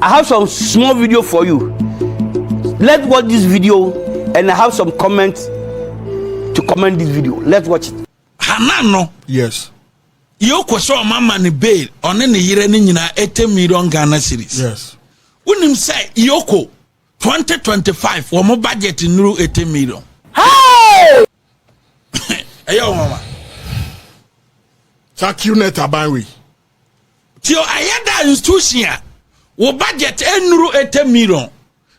I have some small video for you. Let's watch this video and I have some comments to comment this video. Let's watch it. Hanan no. Yes. Yoko sɛ ɔma ma ne bail ɔne ne yere ne nyinaa 80 million Ghana cedis. Yes. Wonim sɛ Yoko 2025 wɔn budget nnuru 80 million. Hey! Ɛyɛ wɔn wa. Saa QNet aban wei. Tio ɛyɛ da institution a wo budget nnuru 80 million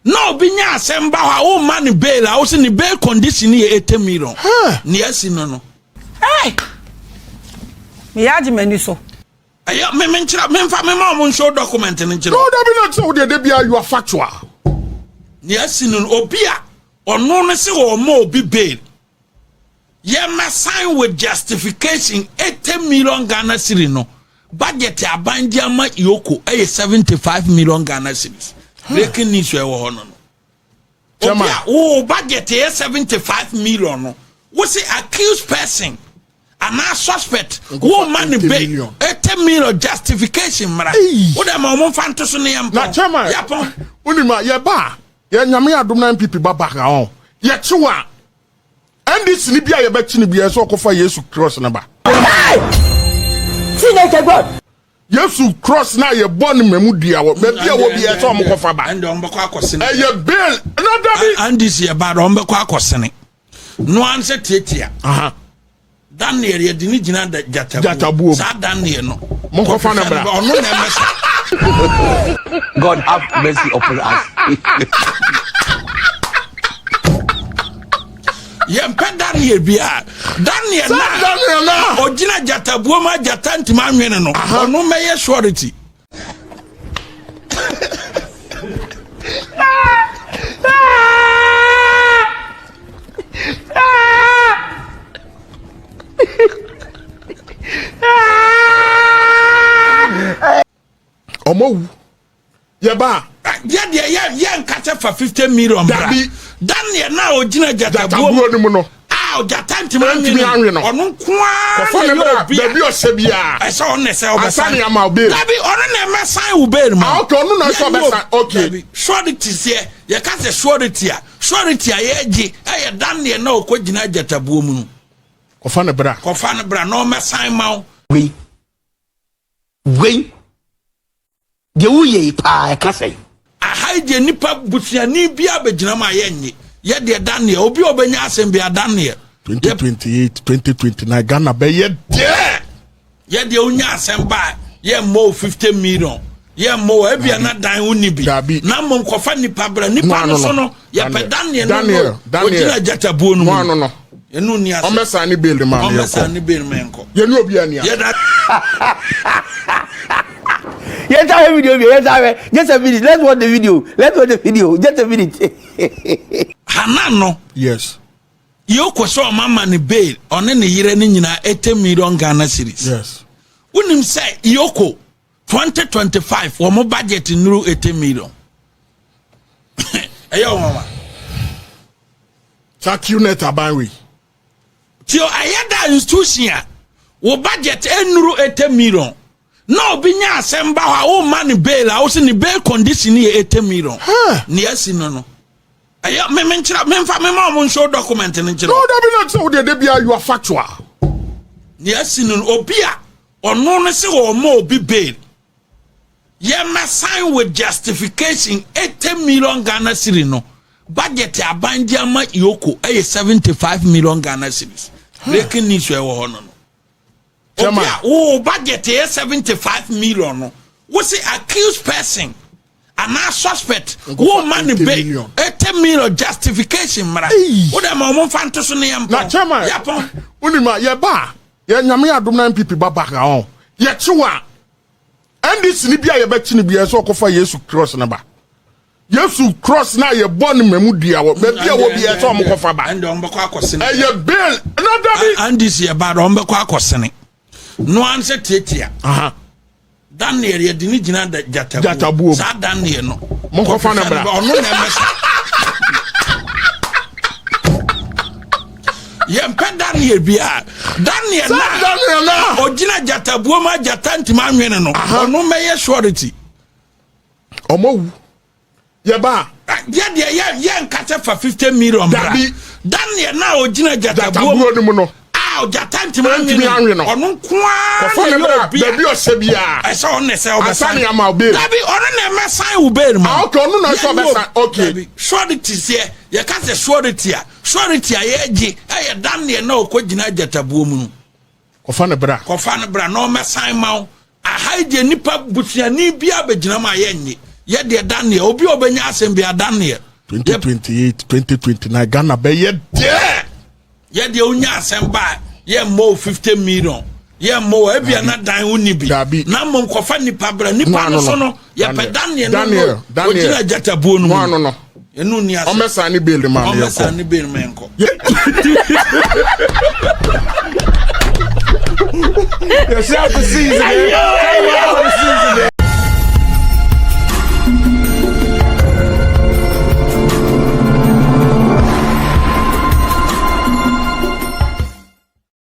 na obi nya asɛm ba hɔ a womma ne bail a wose ne bail condition yɛ 80 million. Nea asi no no. Hey! Meyɛ agye m'ani so. Ɛyɛ me me nkyerɛ memfa mema ɔmo nhyɛ document no nkyerɛ. No dabi na kyerɛ wo deɛ da biara you are factual. Nea asi no no obi a ɔno no se ɔma obi bail yɛmɛ sign with justification 80 million Ghana cedi no budget aban de ama Yoko ɛyɛ 75 million Ghana cedis. Breaking news ɛwɔ hɔ no no. Obi a wo budget yɛ 75 million no wo se accused person anaa suspect wo ma ne be 80 million justification mmara wo dɛ ma ɔmo nfa nto so ne yɛn pɔn yɛ pɔn. Wonim a yɛba a yɛ nyame adom na NPP ba back a ɔn yɛkyew a NDC ni bi a yɛbɛkye no biara sɛ ɔkɔfa Yesu cross no ba. Teenager God. Yesu cross na yɛbɔ no mmamu dua wɔ baabi a wɔ biara sɛ ɔmo kɔfa ba. Ɛnde ɔmo bɛkɔ akɔsene. Ɛyɛ bail na dabi. NDC yɛ ba ɔmo bɛkɔ akɔsene. No ansɛ tietia. Daniel yɛde ne gyina gyatabuo. Saa Daniel no. Monkɔfa no bra. Ɔno na ɛmɛsa. God have mercy upon us. Yɛmpɛ Daniel bia. Daniel na ɔgyina gyatabuo ma gyata ntumi anwene no. Ɔno mɛyɛ surety. Ɔmo wu. Yɛba a. Yɛ deɛ yɛ yɛ nka sɛ fa 50 million bra. Dabi. Daniel na ogyina gyatabuo Gyatabuo no mu no. A gyata ntumi Ntumi anwe no. Ɔno nko ara Kɔfa na ne ɛyɛ bra obi a. baabi ɔhyɛ biara. Ɛsɛ ɔno na ɛsɛ ɔbɛsan. Ansa na yɛama wo bail. Dabi ɔno na ɛmɛsan wo bail ma. Ah okay ɔno na ɛsɛ ɔbɛsan okay. Dabi surety seɛ yɛka sɛ surety a surety a yɛgye ɛyɛ Daniel na ɔkɔ gyina gyatabuo mu no. Kɔfa ne bra. Kɔfa ne bra na ɔmɛsan ma wo. Wei wei Deɛ woyɛ yi paa ɛka sɛn? Aha yi deɛ nipa busuani biara bɛgyina mu a yɛnnye. Yɛ deɛ Daniel, obi a ɔbɛnya asɛm biara Daniel. 2028, 2029 Ghana bɛyɛ deɛ. Yɛ deɛ wonya asɛm ba a yɛmmɔ wo 50 million yɛmmɔ wo ebia na dan wo ni bi. Dabi. Na mmom kɔfa nipa bra nipa no so no yɛpɛ Daniel no Daniel, Daniel. ogyina gyatabuo no mu. Mo ano no. Yɛne onni asɛm. Ɔmmɛsan ne bail ma no yɛnkɔ. Ɔmmɛsan ne bail ma yɛnkɔ. Yɛne obi ani asɛm. Yɛda. Yɛn sa hwɛ video bi yɛn sa hwɛ just a minute let's watch the video let's watch the video just a minute. Hanan no. Yes. Yoko sɛ ɔma ma ne bail ɔne ne yere ne nyinaa 80 million Ghana cedis. Yes. Wonim sɛ Yoko 2025 wɔn budget nnuru 80 million. Ɛyɛ wɔn wa. Saa QNet aban wei. Tio ɛyɛ da institution a wo budget nnuru 80 million na obi nya asɛm ba hɔ a womma ne bail a wose ne bail condition yɛ 80 million. Nea asi no no ɛyɛ me me nkyerɛ memfa mema ɔmo nhyɛ document no nkyerɛ. No dabi na kyerɛ wo deɛ da biara you are factual. Nea asi no no obi a ɔno no se ɔma obi bail Yɛmɛ sign with justification 80 million Ghana cedi no budget aban de ama Yoko ɛyɛ 75 million Ghana cedis. Breaking news ɛwɔ hɔ no no. Obi a wo budget yɛ 75 million no wo se accused person anaa suspect wo ma ne be 80 million justification mmara. Wo dɛ ma ɔmo nfa nto so ne yɛn pɔn. Na chairman, Yɛ pɔn. wonim a yɛba a yɛ nyame adom na NPP ba back a ɔn yɛkyew a NDC ni bi a yɛbɛkye no biara sɛ ɔkɔfa Yesu cross no ba. Yesu cross no a yɛbɔ no mmamu dua wɔ baabi a wɔ biara sɛ ɔmo kɔfa ba. Ɛnde ɔmo bɛkɔ akɔsene. Ɛyɛ bail na dabi. NDC yɛ ba ɔmo bɛkɔ akɔsene. No ansɛ tietia. Daniel yɛde ne gyina gyatabuo. Gyatabuo. Saa Daniel no. Monkɔfa no bra. Ɔno na ɛmɛsa. Yɛmpɛ Daniel bia. Daniel na ɔgyina gyatabuo ma gyata ntumi anwene no. Ɔno mɛyɛ surety. Ɔmo awu. Yɛba a. Yɛ deɛ yɛ yɛ nka sɛ fa 50 million bra. Dabi. Daniel na ogyina gyatabuo Gyatabuo no mu no. A gyata ntumi Ntumi anwe no. Ɔno nko ara Kɔfa na ne ɛyɛ bra obi a. baabi ɔhyɛ biara. Ɛsɛ ɔno na ɛsɛ ɔbɛsan. Ansa na yɛama wo bail. Dabi ɔno na ɛmɛsan wo bail ma. Ah, okay, ɔno na ɛsɛ ɔbɛsan, okay. Dabi surety seɛ yɛka sɛ surety a surety a yɛgye ɛyɛ Daniel na ɔkɔ gyina gyatabuo mu no. Kɔfa no bra. Kɔfa no bra na ɔmmɛsan ma wo. Aha yi deɛ nipa busuani biara bɛgyina mu a yɛnnye. Yɛ deɛ Daniel, obi a ɔbɛnya asɛm biara Daniel. 2028, 2029 Ghana bɛyɛ deɛ. Yɛ deɛ wonya asɛm ba a yɛmmɔ wo 50 million. Yɛmmɔ wo ebia na dan wo ni bi. Dabi. Na mmom kɔfa nipa bra. Nipa no so no yɛpɛ Daniel no Daniel, Daniel. Ogyina agyatabuo no mu. No ano no. Ɛno nni asɛm. Ɔmmɛsan ne bail ma no yɛnkɔ. Ɔmmɛsan ne bail ma yɛnkɔ. Yo, shout out to Caesar, man. Shout out to Caesar, man.